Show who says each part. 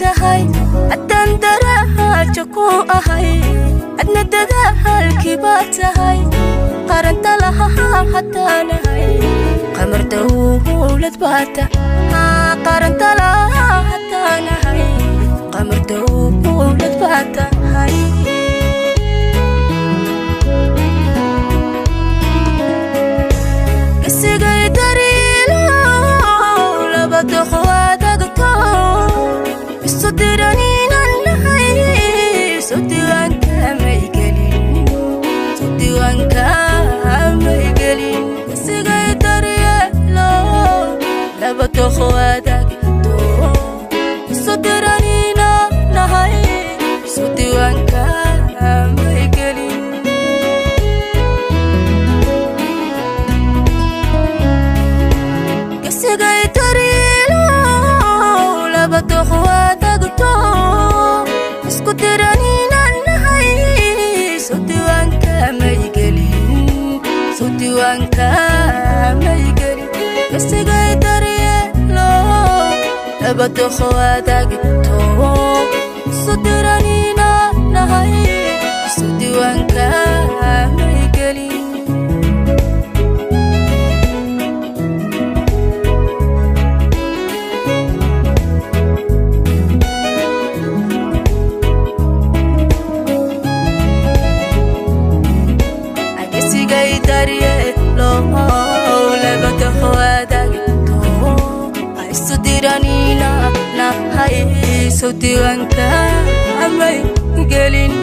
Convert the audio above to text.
Speaker 1: Tahay haddaan daraajo ku ahay, adna dadaalkii baa tahay. Qaranta lahaa haddaanahay, qamar dawlad baa taha. Qaranta lahaa haddaanahay, qamar dawlad baa tahay. Isigay dariilo laba doqo adagto isu diraniinan nahay, isu diiwaankamay gelin, isu diiwaankamay gelin. Isigay daryeelo laba doqo adagto isu diraniina nahay, isu diiwaankamay gelin. Isigay daryeelo laba doqo adagto isku diraniinan nahay, isu diiwaankamay gelin, isu diiwaankamay gelin. Isigay daryeelo laba doqo adagto isu diraniina nahay, isu diiwaankamay gelin. Agesigay daryeelo laba doqo adagto isu diranina nahay, isu diiwaankamay gelin.